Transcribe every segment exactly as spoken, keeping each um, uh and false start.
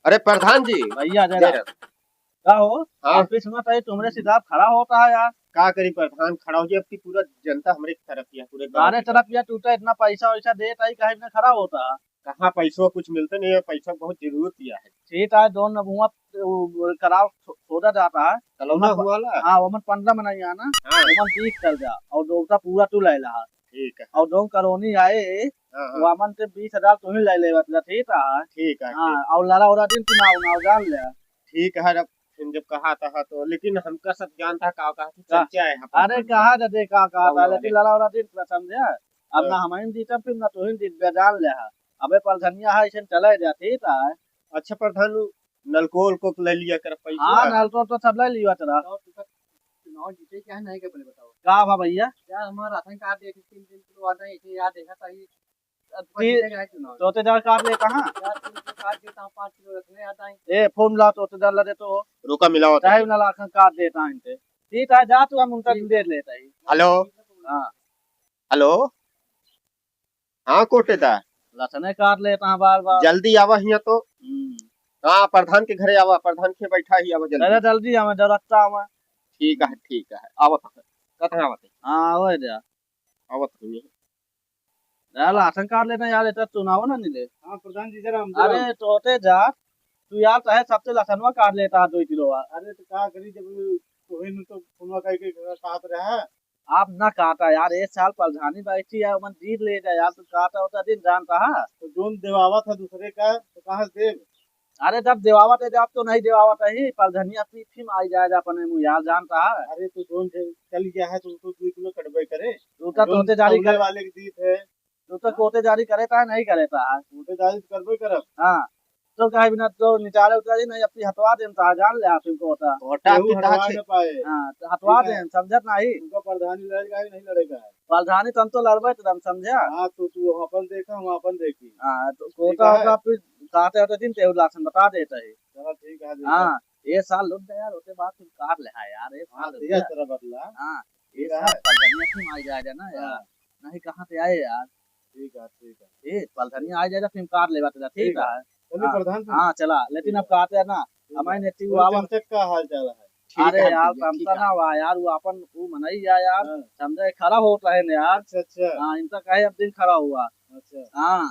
अरे प्रधान जी। भैया जय जय राम। राम। का हो? हाँ। ऑफिस में तो ये तुमरे से साहब खड़ा होता है यार। का करी प्रधान, खड़ा हो जी, अब की पूरा जनता हमरे तरफ ही है, पूरे गाँव सारे की। तरफ यार टूटा, इतना पैसा वैसा देत आई, काहे इतना खड़ा होता है? कहाँ पैसवा कुछ मिलते नहीं है, पैसा बहुत जरूरत ही है। ठीक है, दोन नबुआ, वो, कराव सो-, सौदा जाता है। कलौना ओमन प-, हुआ ला? हाँ, ओमन पन्द्रह मनई आना, हाँ। ओमन बीस चल जा, और दोगता पूरा तू ले ला। ठीक है। और दोन करोनी आए, हाँ, हाँ। वामन से बीस हजार तू ही ले लेवत ला, ठीक है? ठीक है, हाँ, ठीक। और लड़ा उड़ा दिन तू नाव, नाव जान ले। ठीक है, अब फिर जब कहा था तो, लेकिन हमका सब जानता का, कहा कि का? चर्चा है, अपन अरे, करना। कहा दे, का, कहा कौन था, वाले? लेकिन लड़ा उड़ा दिन पूरा समझे। अब हाँ। ना हम ही जीतब, फिर ना तू ही जीतबे, जान ले। अबे, प्रधानिया है, ऐसे चले जा, ठीक है? अच्छा प्रधान, नलको उलको ले लिया कर पैसा। हाँ, नलको तो सब ले लिया तेरा। चुनाव जीते क्या है, नहीं के पहले बताओ। का बा भैया? यार, हमारा राशन कार्ड एक तीन दिन के बाद नहीं, इसे यार देखा था ये, अब ती-, जीते क्या है चुनाव? तो ते जा कार्ड लेता हाँ? यार, तुम तो कार्ड देता हूँ, पाँच किलो रखने आता है। ए, फोन ला तो ते जा ला दे तो। रुका, मिलाओ तो। चाहे ना ला, राशन कार्ड देता है इनके। ठीक है, जा तू, हम उनका ठीक। दे लेता है। हेलो। हाँ। हेलो। हाँ कोटेदार। लसने काट लेता है बार बार। जल्दी आवा हियाँ तो। हम्म। हाँ, प्रधान के घरे आवा, प्रधान के बैठा ही आवा जल्दी। अरे जल्दी आवा, जरूरत आवा। ठीक है, ठीक है, आवत है। कहाँ आवत है? हाँ, आवे जा। आवत है। यार, लसन काट लेता यार, इतना चुनाव ना मिले। हाँ, प्रधान जी, जरा हम अरे, जरा तो होते जा, तू यार, चाहे सबसे लसनवा काट लेता है, दो किलो। अरे, तो का करी, जब तोहे न तो फोनवा करके कहत रहा, आप ना काटा यार, ए साल प्रधानी बैठी है, ओमन जीत ले जाए यार, तू काटा होता दिन जानता है। तो जोन देवावत है दूसरे का, तो कहाँ से देब? अरे जब देवावत है, जब तो नहीं देवावत है, ही प्रधानी अपनी फिम आई जाए जा अपने मुँह यार जानता है। अरे तो जोन जे चल गया है, तो उसको दो किलो कटबे करे। तू तो जोन तोते जारी तौले करे। वाले के दीत है। तू तो हाँ। तोते जारी करे ता है, नहीं करे ता है। तोते जारी तो करबे करब। हाँ। तो काहे बिना तो निचारे उतारी नहीं, अपनी हटवा देम, तो जान ले आप इनको होता। वोटा केहू अपनी हटवा ताकत से न पाए। हाँ, तो हटवा ठीक है। देम, समझत नहीं। उनका प्रधानी लड़ेगा ही नहीं लड़ेगा। प्रधानी तो हम तो लड़बे तो हम समझा। हाँ, तो तू अपन देखा, हम अपन देखी। हाँ, तो ठीक कोटा है। होता फिर कहते होते दिन ते उल्लासन बता देता है। चलो ठीक है, देखा। हाँ, ये साल लुट गया, उसके बाद फिर कार ले आए यार, ये हाँ, साल लुट तो यह गया। तरह बदला। हाँ, ये ठीक है। साल पलधनिया फिर आ जाएगा ना यार। हाँ। नहीं, कहाँ से आए यार? ठीक है, ठीक है। ए, पलधनिया आ जाएगा, फिर कार लेवा तेरा, ठीक ठीक है। है। चलिए हाँ, प्रधान जी। हाँ, चला, लेकिन ठीक अब है। कहते हैं ना, ठीक हमारे है। नेती और बाबा चमचक का हाल चाल है? ठीक अरे है यार, भैया, ठीक तमसा है। ना हुआ यार, वो अपन, वो मनई है यार, हाँ। समझे, खड़ा होता है ना यार। अच्छा, अच्छा। हाँ, इनका कहे अब दिन खड़ा हुआ। अच्छा। हाँ।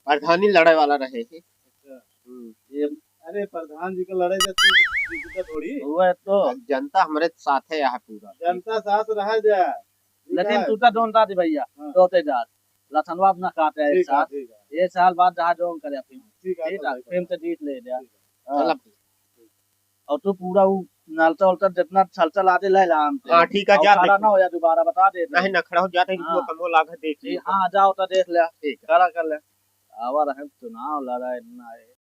प्रधानी लड़े वाला रहे है। अच्छा। हम्म। ये अरे, प्रधान जी के लड़े जा तू, तू जीता थोड़ी। वो है तो। अब जनता हमरे साथे है पूरा। जनता साथ रहा जा। ठीक लेकिन है। तू तो जोन दादी भैया, हाँ। तोते जात। लथनवा अपना काटे है एक ठीक है, साथ। ठीक है। एक साल बाद जहाँ जोन करे अपनी। ठीक है, ठीक है, ठीक है। फिर तो जीत ले जा। ठीक है। हाँ। चल अब। और तू पूरा वो नलता उलता जितना छलचल आते ले ला हमसे। हाँ, ठीक है, और जा खड़ा देखो। ना हो जा दोबारा, बता दे। नहीं, ना खड़ा हो जाते हैं, हाँ। वो कमो लाग है, देख ठीक, लीजिए। हाँ, जाओ तो देख ले। ठीक है। खड़ा कर ले। आवा रहे चुनाव लड़ा है, ना है।